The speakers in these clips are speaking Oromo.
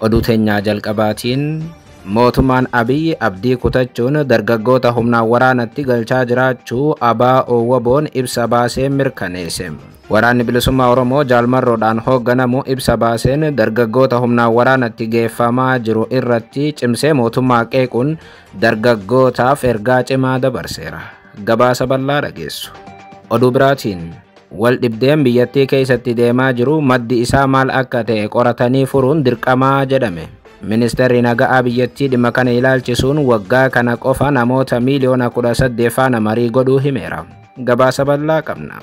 Oduu teenyaa jalqabaatiin mootummaan Abiyyi abdii kutachuun dargaggoota humnaan waraanatti galchaa jiraachuu ABO WBO'n ibsa baasee mirkaneesse. Waraanni bilisummaa Oromoo jaalmarroodhaan hoogganamu ibsa baaseen dargaggoota humnaan waraanatti geeffamaa jiru irratti cimsee mootummaa qeequun dargaggootaaf ergaa cimaa dabarseera. Gabaasa bal'aa dhageessu. Oduu biraatiin wal dhibdeen biyyattii keessatti deemaa jiru maddi isaa maal akka ta'e qoratanii furuun dirqamaa jedhame. Ministeerri nagaa biyyattii dhimma kana ilaalchisuun waggaa kana qofa namoota miiliyoona 18 faana marii godhuu himeera. Gabaasa bal'aa qabna.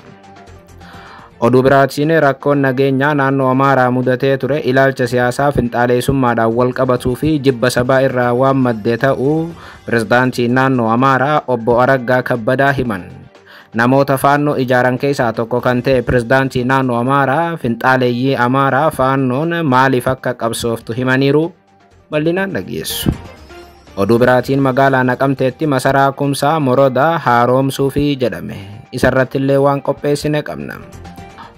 Oduu biraatiin rakkoon nageenyaa naannoo Amaaraa mudatee ture ilaalcha siyaasaa finxaaleessummaadhaan wal qabatuu fi jibba sabaa irraa waan madde ta'uu pirezidaantiin naannoo Amaaraa obbo Araggaa Kabbadaa himan. Namoota faannoo ijaaran keessaa tokko kan ta'e pirezidaantii naannoo Amaaraa finxaaleeyyii Amaaraa faannoon maaliif akka qabsooftu himaniiru bal'inaan dhageessu. Oduu biraatiin magaalaa Naqamteetti masaraa Kumsaa Morodaa haaromsuufi jedhame. Isarrattillee waan qopheessine qabna.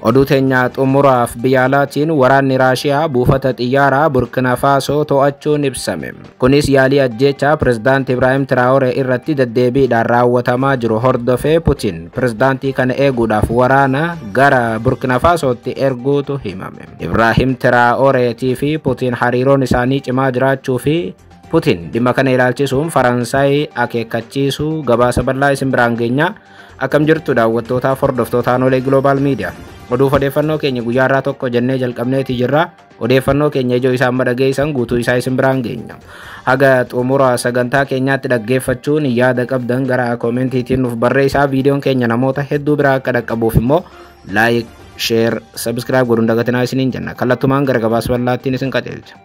Oduu teenyaa xumuraaf biyya alaatiin waraanni Raashiyaa buufata xiyyaaraa Burkina Faasoo to'achuun ibsame. Kunis yaalii ajjeechaa pirezidaantii Ibraahim Tiraawore irratti deddeebiidhaan raawwatamaa jiru hordofee Putin pirezidaantii kana eeguudhaaf waraana gara Burkina Faasootti erguutu himame. Ibraahim Tiraaworeetii fi Putin hariiroon isaanii cimaa jiraachuu fi Putin dhimma kana ilaalchisuun Faransaay akeekkachiisuu gabaasa bal'aa isin biraan geenya. Akkam jirtu daawwattootaaf hordoftoota Aanolee Global Media. Oduuf odeeffannoo keenya guyyaa irraa tokko jennee jalqabneeti jirra. Odeeffannoo keenya ijoo isaan madhageessan guutuu isaa isin biraan geenya. Haga xumura sagantaa keenyaatti dhaggeeffachuun yaada qabdan gara koomentiitiin nuuf barreessaa. Viidiyoon keenya namoota hedduu biraa akka dhaqqabuuf immoo like, share, subscribe godhuun dagatinaa isiniin jenna. Kallattumaan gara gabaasa bal'aattiin isin qajeelcha.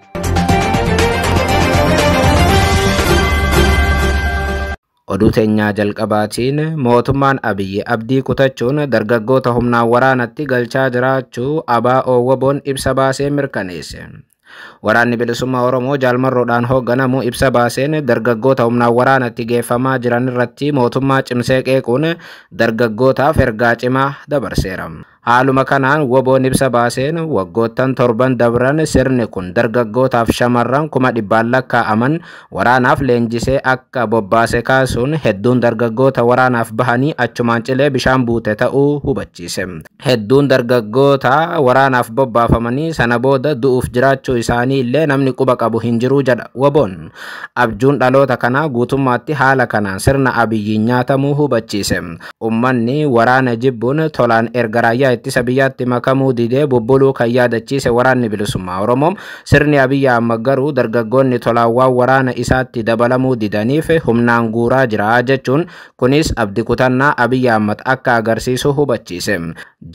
Oduu teenyaa jalqabaatiin mootummaan Abiyyi abdii kutachuun dargaggoota humnaan waraanatti galchaa jiraachuu ABO WBO'n ibsa baasee mirkaneesse. Waraanni bilisummaa Oromoo jaalmarroodhaan hoogganamu ibsa baaseen dargaggoota humnaan waraanatti geeffamaa jiran irratti mootummaa cimsee qeequun dargaggootaaf ergaa cimaa dabarseera. Haaluma kanaan WBO'n ibsa baaseen waggoottan torban dabran sirni kun dargaggootaaf shamarran 100,000 lakkaa'aman waraanaaf leenjisee akka bobbaase kaasuun hedduun dargaggoota waraanaaf bahanii achumaan cilee bishaan buute ta'uu hubachiise. Hedduun dargaggoota waraanaaf bobbaafamanii sana booda du'uuf jiraachuu isaanii illee namni quba qabu hin jiru jedha WBO'n. Abjuun dhaloota kanaa guutummaatti haala kanaan sirna Abiyyiin nyaatamuu hubachiise. Uummanni waraana jibbuun tolaan erga raayyaa ittisa biyyaatti makamuu didee bubbuluu kan yaadachiise waraanni bilisummaa Oromoo sirni Abiyyi Ahmad garuu dargaggoonni tolaan waan waraana isaatti dabalamuu didaniif humnaan guuraa jira jechuun kunis abdii kutannaa Abiyyi Ahmad akka agarsiisu hubachiise.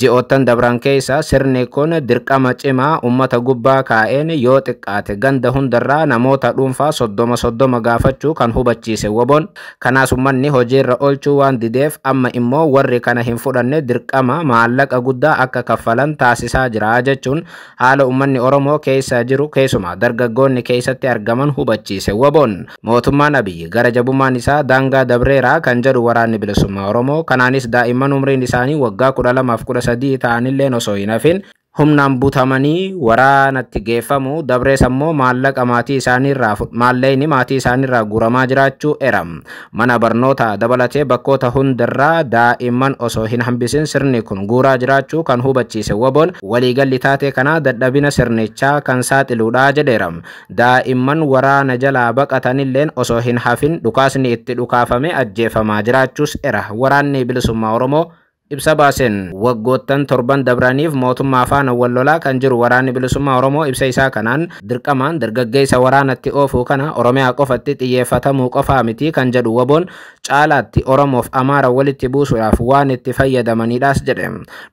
Ji'oottan dabran keessa sirni kun dirqama cimaa uummata gubbaa kaa'een yoo xiqqaate ganda hundarraa namoota dhuunfaa 30 gaafachuu kan hubachiise WBO'n. Kanaas uummanni hojiirra oolchuu waan dideef amma immoo warri kana hin fudhanne dirqama maallaqa guddaa akka kaffalan taasisaa jira jechuun haala uummanni Oromoo keessa jiru keessumaa dargaggoonni keessatti argaman hubachiise WBO'n. Mootummaan Abiyyi gara jabummaan isaa daangaa dabreeraa kan jedhu waraanni bilisummaa Oromoo kanaanis daa'imman umriin isaanii waggaa 12 fi 13 ta'anilleen osoo hin hafin humnaan butamanii waraanatti geeffamu dabrees ammoo maallaqa maatii isaaniirraa maallaqni maatii isaaniirraa guuramaa jiraachuu era. Mana barnoota dabalatee bakkoota hundarraa daa'imman osoo hin hambisin sirni kun guuraa jiraachuu kan hubachiise WBO'n waliigalli taatee kanaa dadhabina sirnichaa kan saaxiluudha jedheera. Daa'imman waraana jalaa baqatanilleen osoo hin hafin dhukaasni itti dhukaafame ajjeefamaa jiraachuus era. Waraanni bilisummaa Oromoo ibsa baaseen waggoottan torban dabraniif mootummaa faana wal lolaa kan jiru waraanni bilisummaa Oromoo ibsa isaa kanaan dirqamaan dargaggeessa waraanatti oofuu kana Oromiyaa qofatti xiyyeeffatamuu qofaa miti kan jedhu WBO'n caalaatti Oromoof Amaara walitti buusuudhaaf waan itti fayyadamanidhaas jedhe.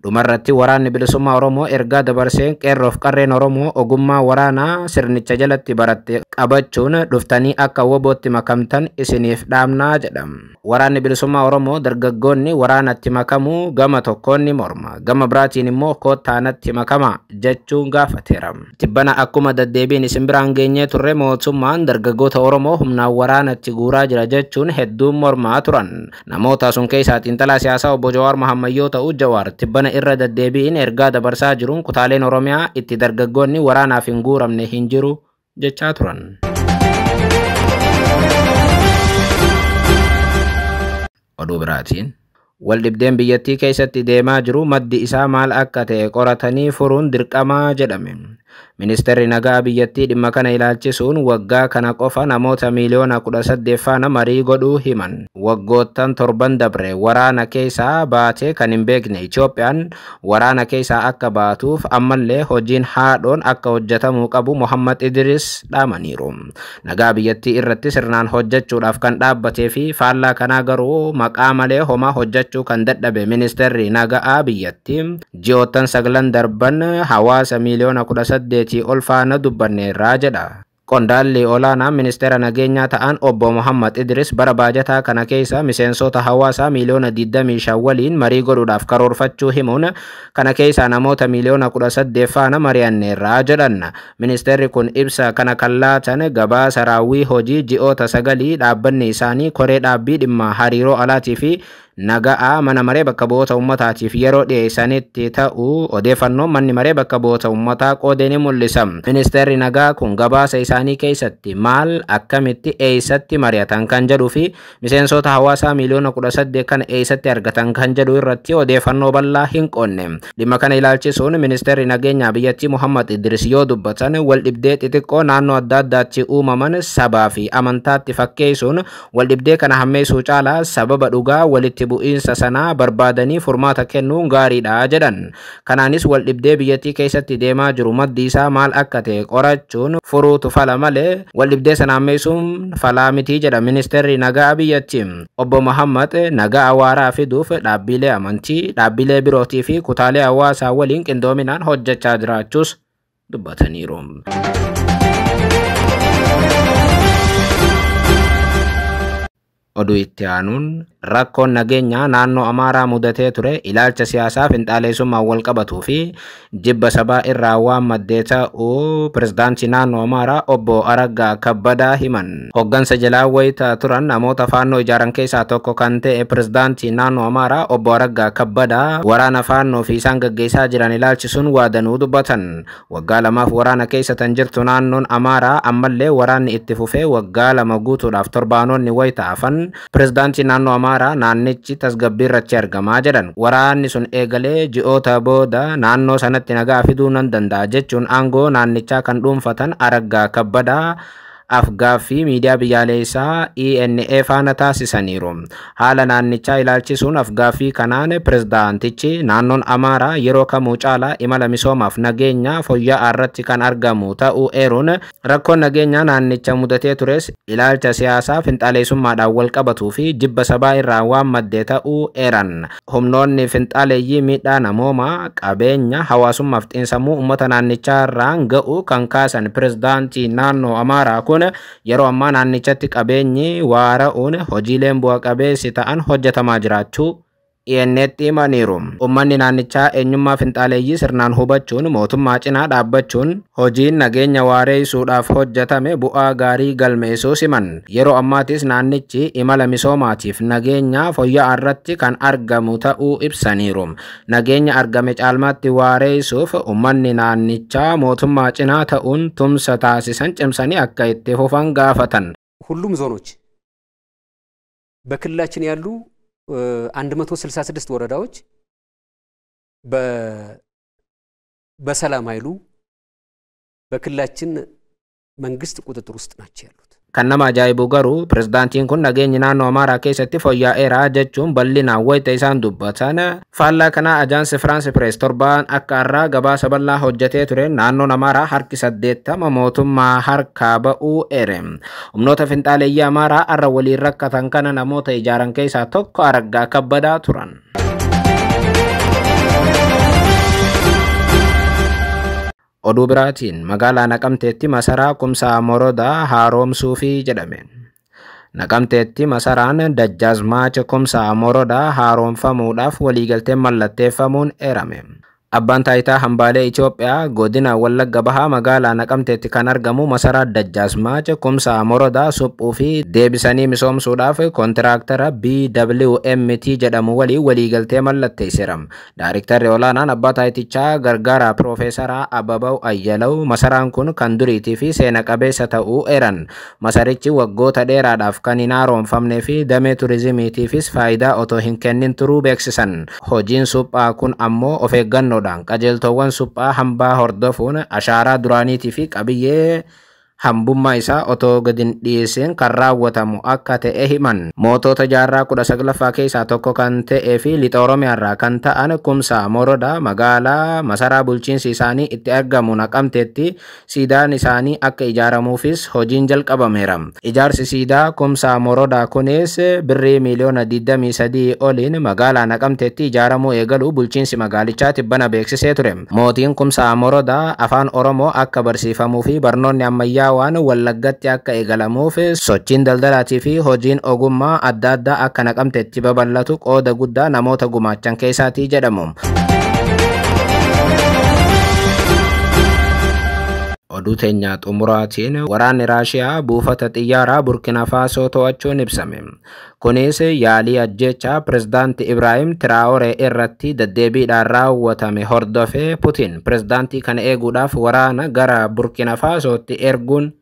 Dhumarratti waraanni bilisummaa Oromoo ergaa dabarseen qeerroof qarreen Oromoo ogummaa waraanaa sirnicha jalatti baratte qabachuun dhuftanii akka WBO'tti makamtan isiniif dhaamnaa jedha. Waraanni bilisummaa Oromoo dargaggoonni waraanatti makamuu gama tokkoon ni morma, gama biraatiin immoo koottaanatti makama jechuun gaafateera. Tibbana akkuma deddeebiin isin biraan geenyee turre mootummaan dargaggoota Oromoo humnaan waraanatti guuraa jira jechuun hedduun mormaa turan. Namoota sun keessaa xiinxalaa siyaasaa obbo Jawaar Mohammad yoo ta'u, Jawaar tibbana irra deddeebiin ergaa dabarsaa jiruun kutaaleen Oromiyaa itti dargaggoonni waraanaaf hin guuramne hin jiru jechaa turan. Oduu biraatiin waldhibdeen biyyattii keessatti deemaa jiru maddi isaa maal akka ta'e qoratanii furuun dirqamaa jedhame. Ministeerri nagaa biyyattii dhimma kana ilaalchisuun waggaa kana qofa namoota miiliyoona 18 faana marii godhuu himan. Waggoottan torban dabre waraana keessaa baatee kan hin beekne Itoophiyaan waraana keessaa akka baatuuf ammallee hojiin haadhoon akka hojjetamuu qabu Muhammad Idris dhaamaniiru. Nagaa biyyattii irratti sirnaan hojjechuudhaaf kan dhaabbatee fi faallaa kanaa garuu maqaa malee homaa hojjechuu kan dadhabe ministeerri nagaa biyyattii ji'oottan 9 darban hawaasa miiliyoona 18 ol faana dubbanneerraa jedha. Qondaalli olaanaa ministeera nageenyaa ta'an obbo Muhammad Idris bara baajataa kana keessa miseensota hawaasaa miiliyoona 25 waliin marii godhuudhaaf karoorfachuu himuun kana keessa namoota miiliyoona 18 faana mari'anneerraa jedhan. Ministeerri kun ibsa kana kan laatan gabaasa raawwii hojii ji'oota 9 dhaabbanni isaanii koree dhaabbii dhimma hariiroo alaatii fi nagaa mana maree bakka bu'oota uummataatiif yeroo dhiyeessanitti ta'uu odeeffannoon manni maree bakka bu'oota uummataa qoodee ni mul'isa. Ministeerri nagaa kun gabaasa isaanii keessatti maal akkamitti eessatti mari'atan kan jedhuu fi miseensota hawaasaa miiliyoona 18 kan eessatti argatan kan jedhu irratti odeeffannoo bal'aa hin qoonne. Dhimma kana ilaalchisuun ministeerri nageenyaa biyyattii Muhammad Idris yoo dubbatan waldhibdee xixiqqoo naannoo adda addaatti uumaman sabaa fi amantaatti fakkeessuun waldhibdee kana hammeessuu caalaa sababa dhugaa walitti bu'iinsa sanaa barbaadanii furmaata kennuun gaariidha jedhan. Kanaanis waldhibdee biyyattii keessatti deemaa jiru maddi isaa maal akka ta'e qorachuun furuutu fala malee waldhibdee sana hammeessuun falaa miti jedha ministeerri nagaa biyyattii. Obbo Muhammad nagaa waaraa fiduuf dhaabbilee amantii, dhaabbilee birootii fi kutaalee hawaasaa waliin qindoominaan hojjechaa jiraachuus dubbataniiru. Oduu itti aanuun rakkoon nageenyaa naannoo Amaaraa mudatee ture ilaalcha siyaasaa finxaaleessummaan wal qabatuu fi jibba sabaa irraa waan maddee ta'uu pirezidaantii naannoo Amaaraa obbo Araggaa Kabbadaa himan. Hoggansa jalaa wayita turan namoota faannoo ijaaran keessaa tokko kan ta'e pirezidaantii naannoo Amaaraa obbo Araggaa Kabbadaa waraana faannoo fi isaan gaggeessaa jiran ilaalchisuun waadanuu dubbatan. Waggaa lamaaf waraana keessa tan jirtu naannoon Amaaraa ammallee waraanni itti fufee waggaa 2 guutuudhaaf torbaanonni wayita hafan pirezidaantii naannoo Amaaraa naannichi tasgabbii irratti argamaa jedhan. Waraanni sun eegalee ji'oota booda naannoo sanatti nagaa fiduu nan danda'a jechuun aangoo naannichaa kan dhuunfatan Araggaa Kabbadaa afgaaffii miidiyaa biyyaalessaa ENA faana taasisaniiru. Haala naannichaa ilaalchisuun afgaaffii kanaan pirezidaantichi naannoon Amaaraa yeroo kamuu caalaa imala misoomaaf nageenya fooyya'aa irratti kan argamu ta'uu eeruun rakkoon nageenyaa naannicha mudatee tures ilaalcha siyaasaa finxaaleessummaadhaan wal qabatuu fi jibba sabaa irraa waan madde ta'uu eeran. Humnoonni finxaaleeyyii miidhaa namoomaa qabeenya hawaasummaaf xiinsammuu uummata naannichaa irraan ga'u kan kaasan pirezidaantii naannoo Amaaraa kun yeroo ammaa naannichatti qabeenyi waara'uun hojiileen bu'a qabeessi ta'an hojjetamaa jiraachuu ENA'tti himaniiru. Uummanni naannichaa eenyummaa finxaaleeyyii sirnaan hubachuun mootummaa cinaa dhaabbachuun hojiin nageenya waareessuudhaaf hojjetame bu'aa gaarii galmeessuu siman. Yeroo ammaatis naannichi imala misoomaatiif nageenya fooyya'aa irratti kan argamu ta'uu ibsaniiru. Nageenya argame caalmaatti waareessuuf uummanni naannichaa mootummaa cinaa ta'uun tumsa taasisan cimsanii akka itti fufan gaafatan. ሁሉም ዞኖች በክልላችን ያሉ 166 ወረዳዎች በሰላም ኃይሉ በክልላችን መንግስት ቁጥጥር ውስጥ ናቸው ያሉት። Kan nama ajaa'ibu garuu pirezidaantiin kun nageenyi naannoo Amaaraa keessatti fooyya'eera jechuun bal'inaan wayita isaan dubbatan. Faallaa kanaa Ajaansi Firaansi Pirees torbaan akka har'aa gabaasa bal'aa hojjetee ture naannoon Amaaraa harki 80 mootummaa harkaa ba'uu eere. Humnoota finxaaleeyyii Amaaraa har'a waliin rakkatan kana namoota ijaaran keessaa tokko Araggaa Kabbadaa turan. Oduu biraatiin magaalaa Naqamteetti masaraa Kumsaa Morodaa haaromsuufi jedhame. Naqamteetti masaraan Dajjaazmaach Kumsaa Morodaa haaromfamuudhaaf waliigalteen mallatteeffamuun eerame. Abbaan taayitaa hambaalee Itoophiyaa godina Wallagga Bahaa magaalaa Naqamteetti kan argamu masaraa Dajjaasmaach Kumsaa Morodaa suphuu fi deebisanii misoomsuudhaaf koontiraaktara BWMT jedhamu waliin waliigaltee mallatteesseera. Daariktarri olaanaan abbaa taayitichaa gargaaraa Piroofeesaraa Ababaw Ayyalaw masaraan kun kan duriitii fi seena qabeessa ta'uu eeran. Masarichi waggoota dheeraadhaaf kan hin haaromfamnee fi damee turizimiitiifis faayidaa otoo hin kennin turuu beeksisan. Hojiin suphaa kun ammoo of eeggannoodhaan qajeeltowwan suphaa hambaa hordofuun ashaaraa duraaniitii fi qabiyyee hambummaa isaa otoo gadi hin dhiisin kan raawwatamu akka ta'e himan. Mootota jaarraa 19ffaa keessaa tokko kan ta'ee fi lixa Oromiyaarraa kan ta'an Kumsaa Morodaa magaalaa masaraa bulchiinsi isaanii itti argamu Naqamteetti siidaan isaanii akka ijaaramuufis hojiin jalqabameera. Ijaarsi siidaa Kumsaa Morodaa kunis birrii miiliyoona 23 oliin magaalaa Naqamteetti ijaaramuu eegaluu bulchiinsi magaalichaa tibbana beeksisee ture. Mootiin Kumsaa Morodaa afaan Oromoo akka barsiifamuu fi barnoonni ammayyaa waan Wallaggatti akka eegalamuuf sochiin daldalaatii fi hojiin ogummaa adda addaa akka Naqamteetti babal'atu qooda guddaa namoota gumaachan keessaatii jedhamu. Oduu teenya xumuraatiin waraanni Raashiyaa buufata xiyyaaraa Burkina Faasoo to'achuun ibsame. Kunis yaalii ajjeechaa pirezidaanti Ibraahim Tiraawore irratti deddeebiidhaan raawwatame hordofee Putin pirezidaantii kana eeguudhaaf waraana gara Burkina Faasootti erguun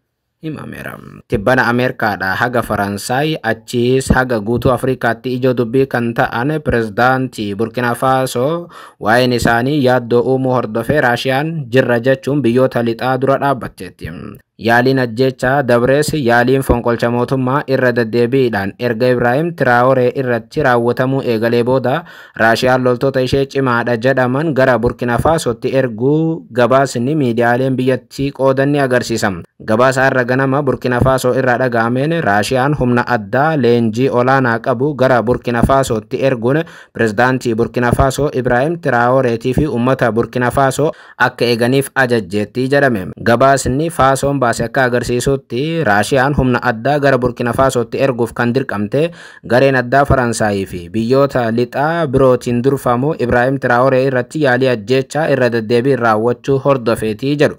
himameera. Tibbana Ameerikaadhaa haga Faransaay achiis haga guutuu Afrikaatti ijoo dubbii kan ta'an pirezidaantii Burkina Faasoo waa'een isaanii yaaddoo uumuu hordofee Raashiyaan jirra jechuun biyyoota lixaa dura dhaabbatteetti. Yaaliin ajjeechaa dabrees yaaliin fonqolcha mootummaa irra deddeebiidhaan erga Ibraahim Tiraawore irratti raawwatamuu eegalee booda Raashiyaan loltoota ishee cimaadha jedhaman gara Burkina Faasootti erguu gabaasni miidiyaaleen biyyattii qoodan ni agarsiisa. Gabaasa har'a ganama Burkina Faasoo irraa dhaga'ameen Raashiyaan humna addaa leenjii olaanaa qabu gara Burkina Faasootti erguun pirezidaantii Burkina Faasoo Ibraahim Tiraaworeetii fi uummata Burkina Faasoo akka eeganiif ajajjeetti jedhame. Gabaasni Faasoon baase akka agarsiisutti Raashiyaan humna addaa gara Burkina Faasootti erguuf kan dirqamte gareen addaa Faransaayii fi biyyoota lixaa birootiin durfamu Ibraahim Tiraawore irratti yaalii ajjeechaa irra deddeebiin raawwachuu hordofeetii jedhu.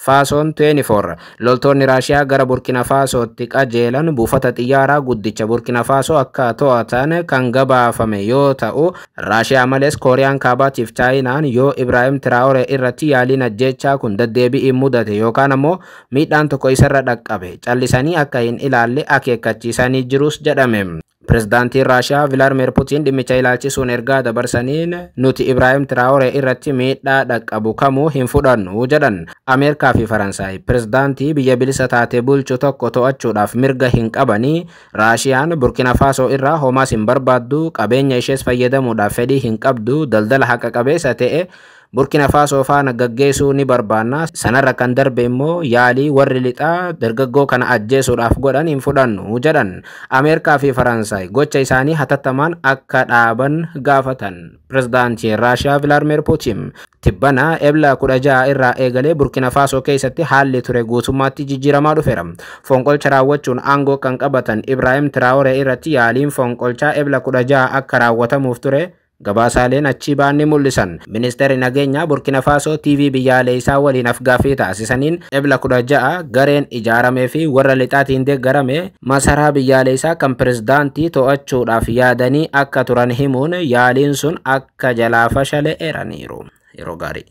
Faasoon 24 loltoonni Raashiyaa gara Burkina Faasootti qajeelan buufata xiyyaaraa guddicha Burkina Faasoo akka to'atan kan gabaafame yoo ta'u, Raashiyaa malees Kooriyaan Kaabaatiif Chaayinaan yoo Ibraahim Tiraawore irratti yaaliin ajjeechaa kun deddeebi'iin mudate yookaan ammoo miidhaan tokko isarra dhaqqabe callisanii akka hin ilaalle akeekkachiisanii jirus jedhame. Pirezidaantiin Raashiyaa Vilaadimir Putiin dhimmicha ilaalchisuun ergaa dabarsaniin nuti Ibraahim Tiraawore irratti miidhaa dhaqqabu kamuu hin fudhannu jedhan. Ameerikaa fi Faransaay pirezidaantii biyya bilisa taate bulchu tokko to'achuudhaaf mirga hin qabanii. Raashiyaan Burkina Faasoo irraa homaas hin barbaaddu, qabeenya ishees fayyadamuudhaaf fedhii hin qabdu, daldala haqa qabeessa ta'e Burkina Faasoo faana gaggeessuu ni barbaanna. Sanarra kan darbe immoo yaalii warri lixaa dargaggoo kana ajjeesuudhaaf godhan hin fudhannu jedhan. Ameerikaa fi Faransaay gocha isaanii hatattamaan akka dhaaban gaafatan. Pirezidaantiin Raashiyaa Vilaadimir Putin tibbana Ebla 16 irraa eegalee Burkina Faasoo keessatti haalli ture guutummaatti jijjiiramaa dhufeera. Fonqolcha raawwachuun aangoo kan qabatan Ibraahim Tiraawore irratti yaaliin fonqolchaa Ebla 16 akka raawwatamuuf ture gabaasaaleen achii ba'an ni mul'isan. Ministeerri nageenyaa Burkina Faasoo TV biyyaalessaa waliin afgaaffii taasisaniin Ebla 16 gareen ijaaramee fi warra lixaatiin deeggarame masaraa biyyaalessaa kan pirezidaantii to'achuudhaaf yaadanii akka turan himuun yaaliin sun akka jalaa fashale eeraniiru. Yeroo gaarii.